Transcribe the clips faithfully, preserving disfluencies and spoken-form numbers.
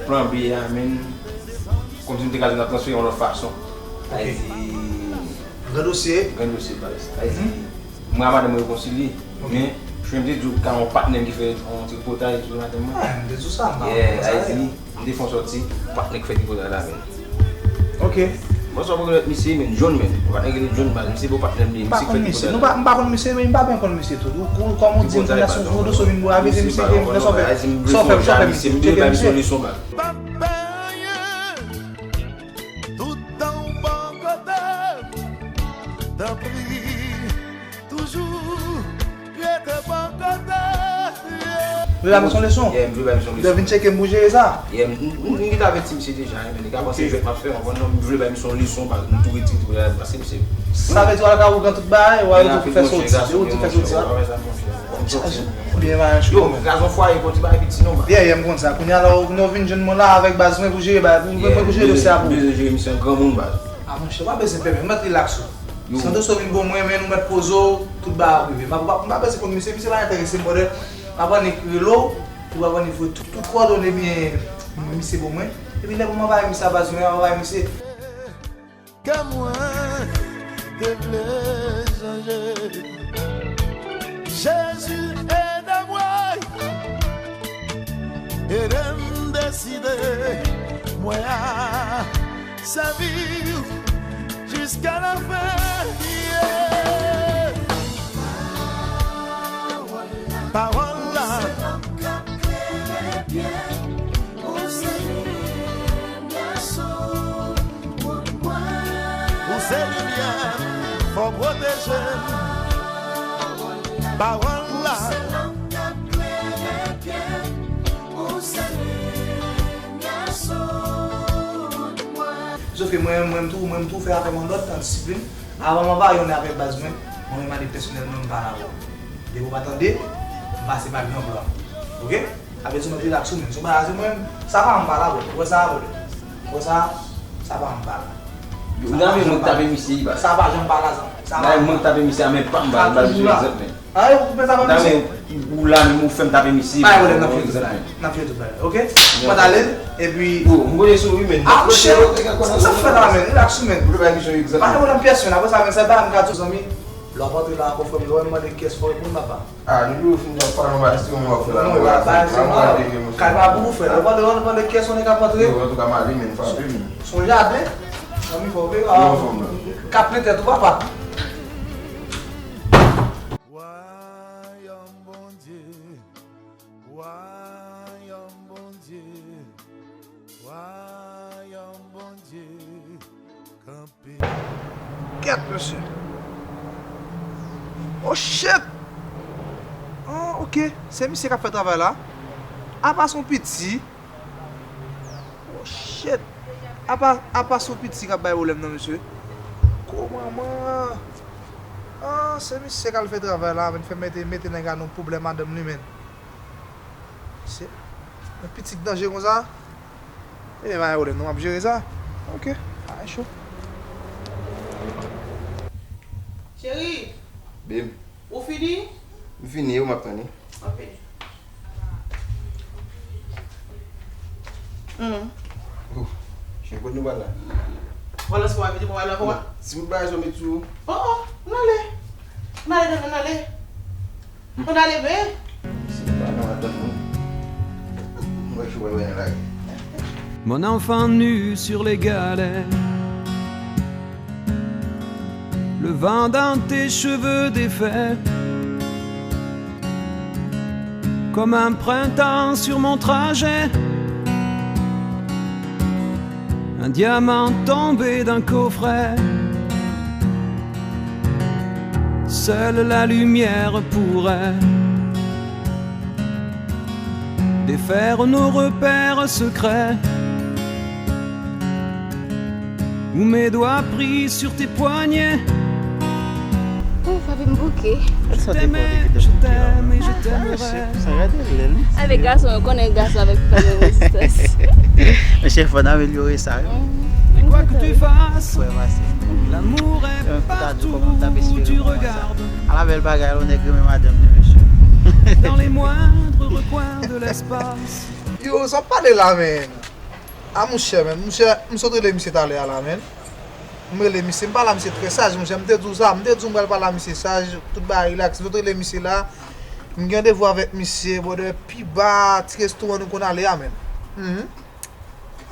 Plan B a, men, kòmsi m te ka di n ap transfere yon lòt fason. Sa vle di, gran dosye. Gran dosye, baz. Sa vle di, mwen ak madanm mwen rekonsilye. Men, jan m te di w, ka yon patnè m ki fè yon tripotay sou madanm mwen. Ah, m te di w sa, m pa konn sa. Yeah, sa vle di, m te fè yon sòti, patnè k fè tripotay la, men. Ok. Bon, sa w rekonèt misye, men, John, men. Ou pa nèg rele John, baz. Misye bon patnè m li ye. M pa konn misye. Nou pa, m pa konn misye, men m pa byen konn misye tou. Ou, ou, kòm ou di m, nan sou rezo sosyo, vin bò avè misye, sa w fè, sa w fè misye. Tcheke misye. Pap bay anyen, tout tan w bò kote m. Tanpri, toujou rete bò kote m. Vle ba misye yon leson? Yeah, m vle ba misye yon leson. Lè vin tcheke m pou jere sa. Yeah, m, m, m, m gentan avèti misye deja, men li ka panse jwèt m ap fè, w konprann non, m vle ba misye yon leson, baz, m tou retire, tou la, pase misye. Sa vle di w al ka ougan tout bagay, w al tou fè sòti, ou tou fè sòti a. Byen, va, yo, gazon fwaye, bon, ti bagay piti non, baz. Yeah, yeah, m konn sa. Kounye a la, ou, nou vin jwenn mwen la avèk baz mwen pou jere, baz, pou, pou jere dosye a pou ou. Bezwen jere misye an granmoun, baz. Ah, monchè, w pa bezwen pè, men, mèt rilaks ou. Santos vin bon mwen, men nou mèt poze w, tout bagay ap rive. M pa, m pa, m pa bezwen konn misye, misye pa enterese m, brother. M ap annik rele w, ou ap annik voye tout, tout kòdone byen misye pou mwen. Epi lè pou m anvayi misye a baz mwen, anvayi misye. Kè mwen te vle chanje. Jezi, ede mwen. Ede m deside mwen a sèvi w jiska lafen. Yeah. Pawòl la. Ou se limyè sou wout mwen. Ou se limyè, fò w pwoteje m. Pawòl la. Sof ke mwen, mwen tou, mwen tou fè afè m an lòd, an disiplin. Avan m anvayi yon afè baz mwen, mwen menm ale pèsonèlman m pale avè w. Depi w pa tande, m pase pa gran plan. Ok? Sa vle di w mèt rilaks ou menm. Si w pa la, se mwen menm, sa pa m pale avè w. Ou wè sa, ou wè sa, sa pa m pale. Nan men mwen k tape misye, baz. Sa pa janm pale sa. Nan men mwen k tape misye a, men pa m, baz. Sa toujou la. An, ou koupe sa pa misye. Nan men ou la, men ou fè m tape misye, baz. Pa gen pwoblèm, n ap jere tout bagay. N ap jere tout bagay, ok? Mwen ale, epi. Bon, m voye sou wi, men. Ah, monchè, sa fè la, men. Rilaks ou, men. Pa gen pwoblèm, pyès, men. Apre sa, men, se bagay m ka di w, zanmi. Lè w ap antre la ankò, frè m, lè w wè m mande kiyès, fò w reponn, papa. Ah, depi ou fin ap pale yon bagay, se yon bagay w ap fè la. Non, non, bagay se mal. Kay pa pou ou, frè. Lè w mande, lè w mande kiyès yon nèg ap antre. Yo, antouka, m ale, men, frape m. Se yon jaden. Zanmi, fò w veye. Yo, fanm nan. K ap plen tèt ou, papa. Wayòm Bondye, wayòm Bondye, wayòm Bondye kanpe. Kèt, mesye. Oh, shit! Ah, ok. Se misye k ap fè travay la. Apa se yon piti. Oh, shit. Apa, apa se yon piti k ap bay pwoblèm nan, mesye. Kòman, man? Ah, se misye k al fè travay la, men fè mete, mete nèg la nan pwoblèm madanm li, men. Se yon piti danje konsa. Ebyen, pa gen pwoblèm, non, m ap jere sa. Ok, pa gen cho. Cheri. Babe. Ou fini? M fini, ou m ap tann, wi. Ok. Hmm. Oh, chen, kote nou pral la? Bon, lè sa w ap di, bon, lè sa w ap. Si ou bay sa, ou met sou. Oh, oh, n ale. N ale, n ale. Ann ale, men. Si nou pa nan atann nou, mwen jou wè wè lage. Mon enfant nu sur les galets, le vent dans tes cheveux défaits, comme un printemps sur mon trajet, un diamant tombé d'un coffret. Seule la lumière pourrait défaire nos repères secrets. Où mes doigts pris sur tes poignets. Oh, papi m bouke. Sa te fò te kite bouke la. Sa gade lè l. Avèk gason, ou konnen gason avèk pwoblèm rezistans. Monchè, fò n amelyore sa, wi. Mm. Quoi que tu fasses, l'amour est partout où tu regardes. Ala bèl bagay, lè yon nèg renmen madanm li, mesye. Dans les moindres recoins de l'espace. Yo, sa w ap pale la, menn? A, monchè, menn. Monchè, m sot rele misye talè a la, menn. M rele misye, m pale a misye trè saj, monchè. M te di w sa, m te di w m pral pale a misye saj, tout bagay rilaks. M sot rele misye la. M gen randevou avèk misye, brother, pi ba ti restoran nou konn ale a, menn. Mhm.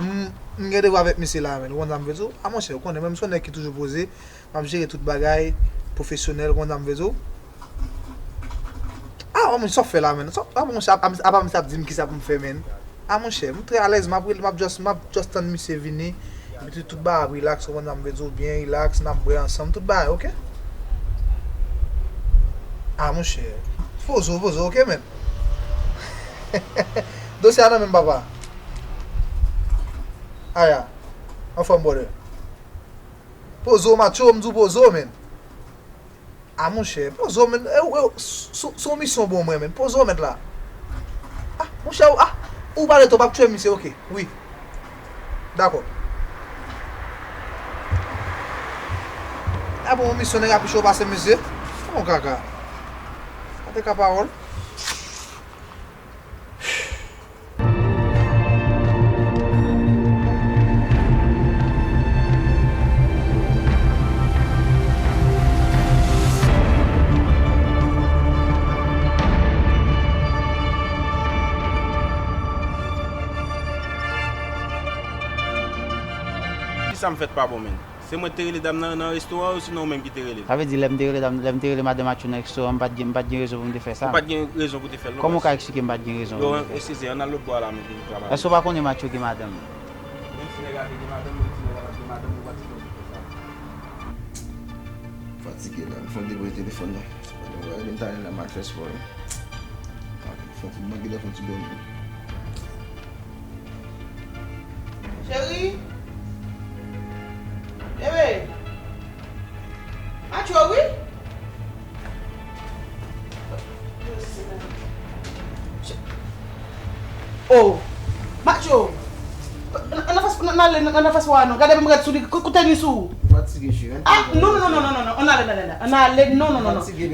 M, m gen randevou avèk misye la, menn. Ou konn sa m vle di w? A, monchè, ou konnen, mwen, m se yon nèg ki toujou poze. M ap jere tout bagay pwofesyonèl, ou konn sa m vle di w? A, monchè, sa w fè la, menn? Sa, a, monchè, apa, apa misye ap di m kisa pou m fè, menn? A, monchè, m trè alèz, m ap rele, m ap just, m ap just tann misye vini. Epi tout, tout bagay ap rilaks, ou konn sa m vle di w, byen rilaks, n ap bwè ansanm, tout bagay, oke? A, monchè, poze w, poze w, oke, menn? Dosye a nan men m, papa. Aya, anfòm, brother. Poze w, macho, m di w poze w, menn. A, monchè, poze w, menn. E, e, sou, sou misyon bon mwen, menn. Poze w, mèt la. A, monchè, ou, a, ou pale twòp, ap tchwe misye, oke. Wi. Dakò. A bon, misyon nèg la pi cho pase misye. Bon kaka. Gade ka pawòl. Kisa m fè t pa bon, menn? Se mwen ki te rele dam nan nan restoran an, osinon ou menm ki te rele l? Sa vle di, lè m te rele dam, lè m te rele madan Matcho nan restoran, m pa t gen, m pa t gen rezon pou m te fè sa. Ou pa t gen rezon pou te fè l, non, bòs. Kòman w ka eksplike m pa t gen rezon pou m te fè l? Yo, eskize, ann al lòtbò a la, men, pou nou travay. Èske w pa konnen Matcho gen madanm? Menm si nèg la te gen madanm, menm si nèg la pa t gen madanm, ou pa t sipoze fè sa. Fatige la, m fè yon debri telefòn nan. Mwen ta ale nan mattress pou mwen. Fè yon ti, mwen gentan fè yon ti dòmi. Cheri. Bebe. Matcho, wi. Oh, Matcho. N, n, n, n, n ale, n, n fas wa non. Gade m rèd sou li. Kou-, koute li sou. Fatige, cheri. Ah, non, non, non, non, non, non, non. Ann ale, ann ale, ann ale. Ann ale, non, non, non, non. Non, cheri,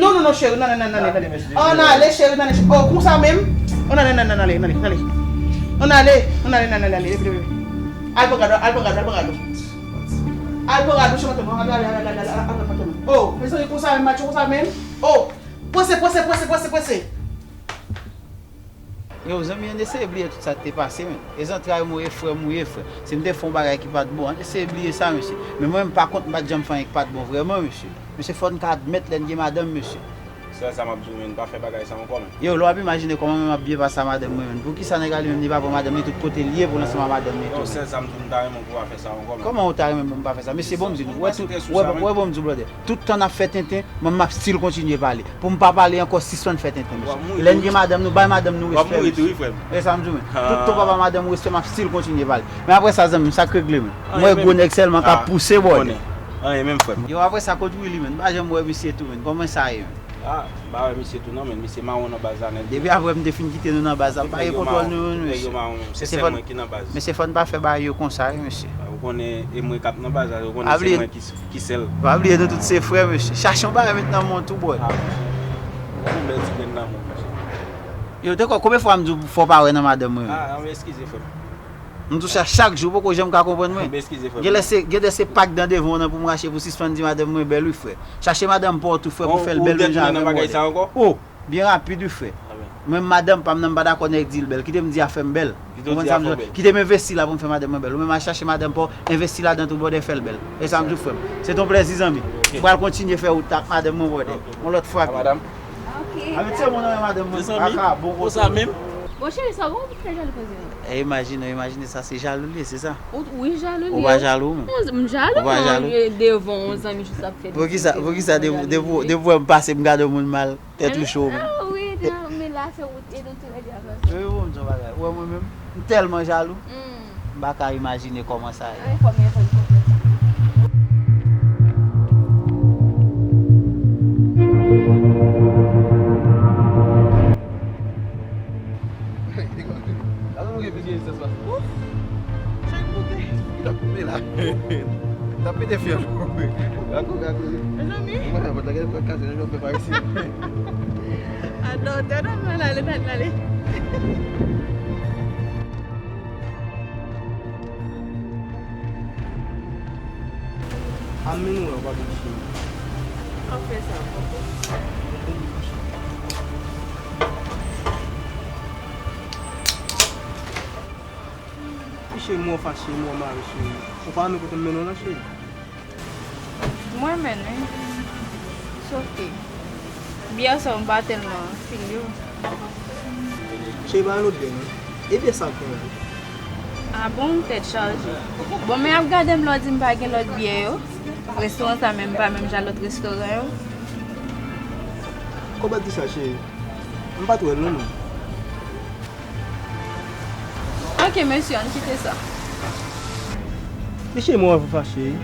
non, non, non, cheri. Ann ale, ann ale. Ann ale, cheri, ann ale. Oh, konsa menm. Ann ale, ann ale, ann ale, ann ale. Ann ale, ann ale, ann ale, ann ale. Al pran gad, al pran gad, al pran gad. Al pran gad, cheri, ann ale, ann ale, ann ale, ann ale, ann ale. Oh, mezanmi, konsa menm, Matcho, konsa menm. Oh, prese, prese, prese, prese, prese. Yo, zanmi, ann eseye bliye tout sa k te pase, menn. E zantray mwen, e frè m ou ye, frè. Si m te fè yon bagay ki pa t bon, ann eseye bliye sa, mesye. Men mwen menm, pa kont, m pa t janm fè anyen ki pa t bon vrèman, mesye. Mesye, fò n ka admèt lè n gen madanm, mesye. Sèl sa m ap di w, menn, pa fè bagay sa ankò, menn. Yo, lè w ap imajine kòman mwen m ap byen pase a madanm mwen, menn. Poukisa nèg la li menm li pa pran madanm li tout kote l ye pou l ansanm a madanm li tou, menn? Yo, sèl sa m di w, m ta renmen w pou w pa fè sa ankò, menn. Kòman ou ta renmen pou m pa fè sa? Mesye, bon, m di nou, wè tout, wè, wè, bon, m di w, brother. Tout tan n ap fè tenten, mwen m ap still kontinye pale. Pou m pa pale ankò, sispann fè tenten, mesye. Lè n gen madanm nou, bay madanm nou respè, mesye. E sa m di w, men. Tout tan w pa bay madanm ou respè, m ap still kontinye pale. Men apre sa, zanmi m, sa k regle, men. M wè gwo nèg sèlman k ap pouse, bòy. Anyen menm, frè m. Yo, apre sa, kot Willy, men? M pa janm wè misye tou, men. Kòman sa ye, men? Ah, m pa wè misye tou non, men misye mawon nan baz la nèt. Depi apre m te fin kite nou nan baz la, m pa gen kontwòl nou, men, mesye. Mesye, fò n pa fè bagay yo konsa, wi, mesye. Ou konnen, e mwen k ap nan baz la, ou konnen se mwen ki ki sèl. Pa bliye nou tout se frè, mesye. Chache yon bagay met nan men w tou, bòy. Ah, yon bèl ti grenn nan men w, mesye. Yo, te kwè, konbyen fwa m di w fò w pa wè nan madanm mwen, men? Ah, eskize, frè m. M di w sa chak jou, ou poko janm ka konprann mwen. Eskize, frè m. Genlè se, genlè se pak dan devan w nan pou m rache pou sispann di madanm mwen bèl, wi, frè. Chache madanm pa w tou, frè, pou fè l bèl menm jan avè m, bòdè. Oh! Byen rapid wi, frè. Mwen, madanm pa m nan, m pa dakò nèg di l bèl. Kite m di afè m bèl. Ou konprann sa m di w? Kite m envesti la pou m fè madanm mwen bèl. Ou menm al chache madanm pa w, envesti ladan tou, bòdè, fè l bèl. E sa m di w, frè m. Se t on plèzi, zanmi. M pral kontinye fè wout ak madanm mwen, bòdè. Yon lòt fwa. Madanm. Ok. Avèk se moun nan, madanm mwen. Aka, bon kote. Bon, cheri, sa w gen pou fè jalou konsa? E imajine, imajine sa, se jalou l ye, se sa? Ou, wi, jalou l ye. Ou pa jalou, ou menm? M jalou, non, devan yon zanmi jis ap fè. Poukisa, poukisa depi w wè m pase, m gade yon moun mal? Tèt ou cho, men. Ah, wi, non, men la, se wout, e nou tou lè de ap ansanm. Yo, yo, bon, m di yon bagay. Ou wè mwen menm, m tèlman jalou. Hmm. M pa ka imajine kòman sa ye. Ay, fò m fè m konprann sa. Gade nou gen plis rezistans pase. Ouf! Chèk bouke. Li t ap koupe la. Li t ap pete fyèl. Gade, gade. Mezanmi. Mwen, mwen, gade, mwen, kase nan jòf pa isi. Atò, tè nan mwen, ale, ale, ale. M mennen w la, w pa vle cheri. M ap fè sa. Wi cheri, m wè w fache, m wè w mare cheri. Ou pa renmen kote m mennen w la cheri? Mwen menm, wi. Sof ke, biyè sa m pa tèlman fil yo. Cheri, pa yon lòt biyè non. E biyè sa k gen la? A bon, tèt chaje. Bon, men ap gade m lè w di m pa gen lòt biyè yo. Restoran sa menm pa menm jan lòt restoran yo. Kòman w di sa, cheri? M pa t wè l non, mwen. Ok, mesye, ann kite sa. Mesye, mwen wè w fache, wi.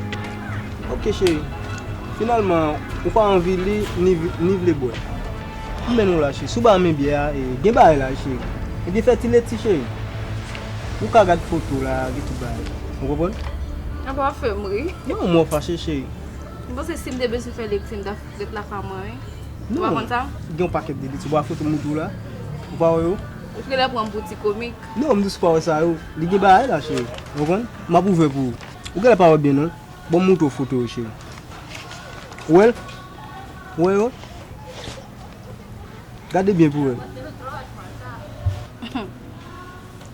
Ok, cheri. Finalman, ou pa anvi li, ni, ni vle bwè. M mennen w la, cheri. Si w pa renmen biyè a, e, gen bagay la, cheri. Ebyen, fè ti leti, cheri. Ou ka gad foto la, gen tout bagay. Ou konprann? Apa w ap fè m ri? Non, mwen wè w fache, cheri. M panse si m te bezwen fè leti, m t ap ret lakay mwen, wi. Ou pa konn sa? Gen yon pakèt de leti bò foto m montre w la. Ou pa wè yo? Ou genlè pran m pou ti komik. Non, m di w si w pa wè sa yo. Li gen bagay la, cheri. Ou konprann? M ap ouvè pou ou. Ou genlè pa wè byen, non. Bon, m montre w foto yo, cheri. Ou wè l? Ou wè yo? Gade byen pou w wè l.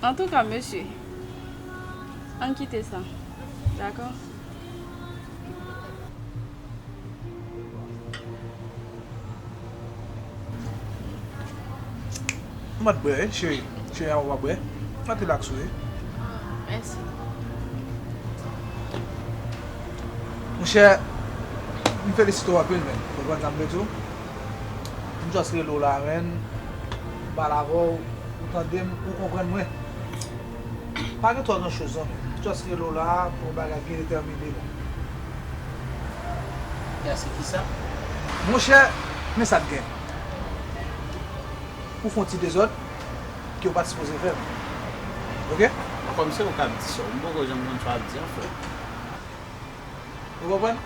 Antouka, mesye, ann kite sa. Dakò? M pa t bwè, wi, cheri. Cheri, a w pa bwè. M pa t relaks ou, wi. Mèsi. Monchè, m felisite w anpil, men. Ou konprann sa m vle di w? M just rele w la, men. M pale avè w, ou tande m, ou konprann mwen. Pa gen twò gran choz non, men. Just rele w la pou yon bagay byen detèmine, men. Ya, se kisa? Monchè, men sa k gen. Ou fè yon ti dezòd ke w pa t sipoze fè. Ok? Kòm se ou k ap di sa, m poko janm konn sa w ap di an, frè. Ou konprann?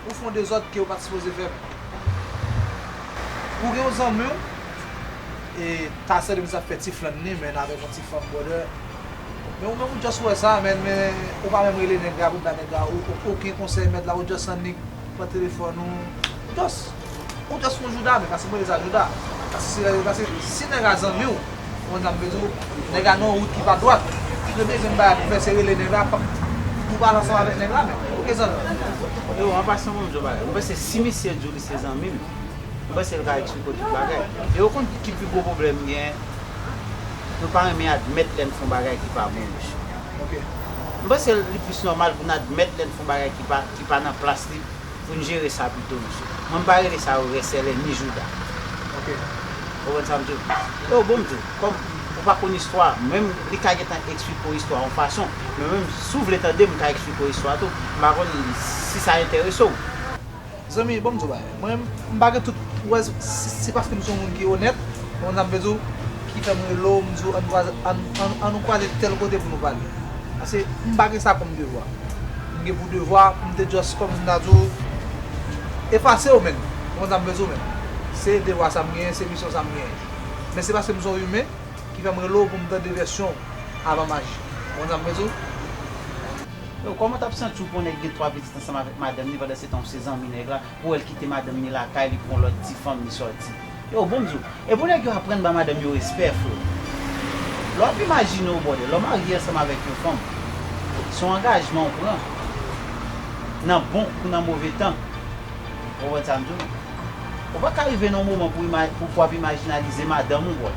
Ou fè yon dezòd ke w pa t sipoze fè. Ou gen yon zanmi w, e ta sèl m sa fè ti flann li, men avèk yon ti fanm, brother. Men ou menm ou just wè sa, men, men ou pa menm rele nèg la pou bay nèg la o-, o-, okenn konsèy, mèt la, ou just annik pran telefòn ou, ou just, ou just fè yon jouda, men paske mwen rele sa jouda. Paske si, paske si nèg la zanmi w, ou konn sa m vle di w, nèg la nan yon wout ki pa dwat, ou te bezwen bay pou fè se rele nèg la, pa, pou pale ansanm avèk nèg la, men, oke zanmi. Yo, an pasan, bon, m di w bagay. Mwen panse si misye di w li se zanmi m, mwen panse l ka eksplike w tout bagay. E ou konn ki pi gwo pwoblèm m genyen? Nou pa renmen admèt lè n fè yon bagay ki pa bon, mesye. Ok. Mwen panse li plis nòmal pou n admèt lè n fè yon bagay ki pa, ki pa nan plas li, pou n jere sa pito, mesye. Mwen, m pa rele sa yo rès lènmi jouda. Ok. Ou konprann sa m di w? Yo, bon, m di w, kòm ou pa konn istwa, menm li ka gentan eksplike w istwa yon fason, men menm si w vle tande, m ka eksplike w istwa tou. M pa konn si sa enterese w. Zanmi, bon, m di w bagay. Mwen, m pa gen tout, ou wè, se, se paske m se yon moun ki onèt, ou konn sa m vle di w, ki fè m rele w, m di w, ann kwaze, ann, ann, ann nou kwaze tèl kote pou nou pale. Paske m pa gen sa kòm devwa. M gen pou devwa, m te just, kòm m ta di w, efase w, menm. Ou konn sa m vle di w, menm. Se devwa sa m genyen, se misyon sa m genyen. Men se paske m se yon imen ki fè m rele w pou m tande vèsyon w avan maji. Ou konn sa m vle di w? Yo, kòman w t ap santi w pou yon nèg gen twa pitit ansanm avèk madanm li, pandan se tan w se zanmi nèg la, pou w wè l kite madanm li lakay li, pran lòt ti fanm li sòti? Yo, bon, m di w, e pou nèg yo aprann ba madanm yo respè, frè. Lè w ap imajine w, brother, lè w marye ansanm avèk yon fanm, se yon angajman w pran, nan bon kou nan move tan. Ou konprann sa m di w? Ou pa ka rive nan yon moman pou, pou, pou w ap imajinalize madanm ou, bro.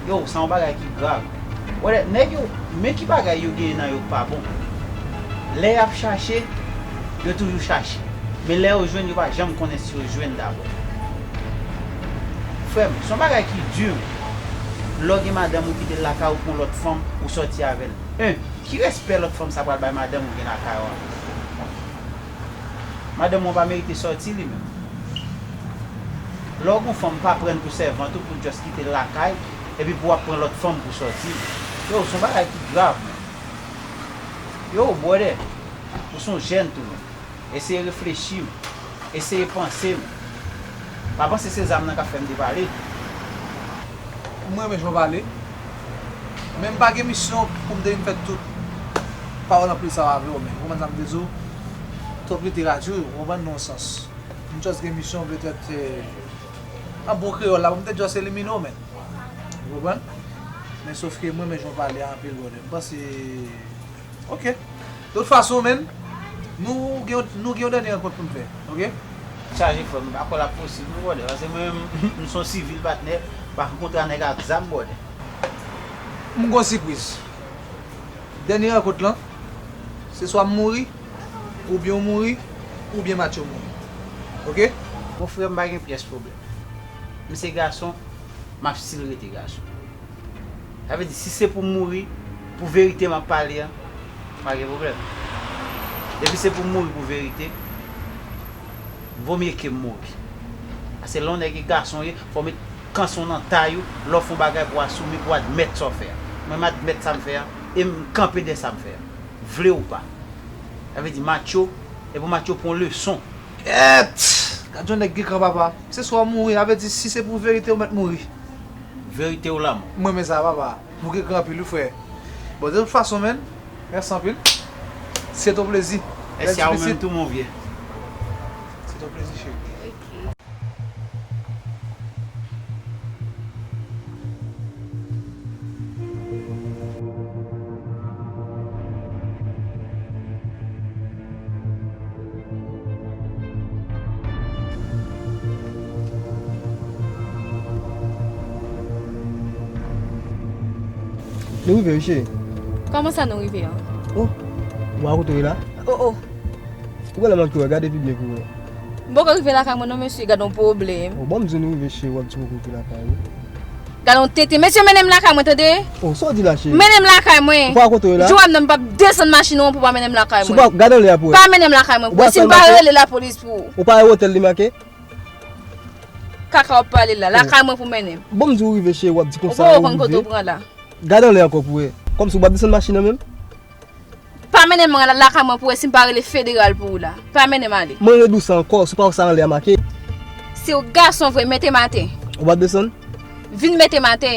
Yo, sa yon bagay ki grav. Wè, nèg yo, men ki bagay yo genyen nan yo k pa bon. Lè y ap chache, yo toujou chache. Men lè yo jwenn, yo pa janm konnen si yo jwenn dabò. Frè m, se yon bagay ki di. Lè w gen madanm ou kite l lakay ou pou yon lòt fanm, ou sòti avè l. En, ki respè lòt fanm sa pral bay madanm ou gen lakay ou a? Madanm ou an pa merite sòti li menm. Lè w gon fanm, pa pran l pou sèvant ou pou just kite l lakay, epi pou w ap pran lòt fanm pou sòti. Yo, se yon bagay ki grav menm. Yo, brother, ou se yon jèn tou menm. Eseye reflechi menm. Eseye panse menm. Pa panse se zam nan k ap fè m depale. M renmen jan w pale. Men m pa gen misyon pou m te vin fè tout pawòl anpil sa yo avè w, men ou konprann sa m vle di w? Sòf literati, ou konprann, nan yon sans. M just gen misyon petèt, eh, an bon kreyòl la, pou m te just elimine w, men. Ou konprann? Men sòf ke mwen, men jan w pale a anpil, brother. M panse, ok. De tout fason, men, nou gen, nou gen yon dènye rankont pou n fè, ok? Chaje frè m, m pa kwè l ap posib non, brother, paske mwen menm, m se yon sivil patnè, m pa kontre a nèg ak zam, brother. M gon sipriz. Dènye rankont lan, se swa m mouri, oubyen w mouri, oubyen Matyo mouri. Ok? Bon, frè m, pa gen pyès pwoblèm. M se gason, m ap still rete gason. Sa vle di, si se pou m mouri, pou verite m ap pale an, pa gen pwoblèm. Depi se pou m mouri pou verite, vomye ke m mouri. Paske lè yon nèg e gason ye, fò w met kanson nan tay ou, lè w fè yon bagay pou w asime, pou w admèt sa w fè a. Mwen, m admèt sa m fè a, e m kanpe dèyè sa m fè a. Vle ou pa. Sa vle di, Matyo, e pou Matyo pran leson. Kèt! Gad yon nèg gen kran, papa. Se swa w mouri, sa vle di, si se pou verite, ou mèt mouri. Verite ou lanmò. Mwen, men sa, papa. Ou gen kran anpil, wi, frè. Bon, de tout fason, men, mèsi anpil. Se ton plezi. Mèsi a ou menm tou, mon vye. Se ton plezi, cheri. Nou rive, wi, cheri. Kòman sa nou rive an? Oh, ou pa kote w ye la? Oh, oh. Ou genlè manke wè, gade pi byen pou wè. M poko rive lakay mwen non, mesye, gad yon pwoblèm. Oh, bon, m di nou rive, cheri, w ap di poko rive lakay ou. Gad yon tenten. Mesye, mennen m lakay mwen, tande? Oh, sa w di la, cheri? Mennen m lakay mwen. Ou pa kote w ye la? Jou a m nan, m p ap desann machin ou an pou w pa mennen m lakay mwen. Si w pa, gade anlè a pou wè. Pa mennen m lakay mwen, pou wè, si m pa rele lapolis pou ou. Ou pa wè otèl li make? Kaka w ap pale la, lakay mwen pou mennen m. Bon, m di w rive, cheri, w ap di konsa ou rive. Ou poko konn kote w pran la. Gade anlè ankò pou wè. Kòmsi w p ap desann machin nan menm? Pa mennen m lakay mwen pou wè si m pa rele federal pou ou la. Pa mennen m ale. Mwen redousi ankò, si w pa wè sa anlè a make. Si w gason vre, mete m atè. Ou p ap desann? Vin mete m atè.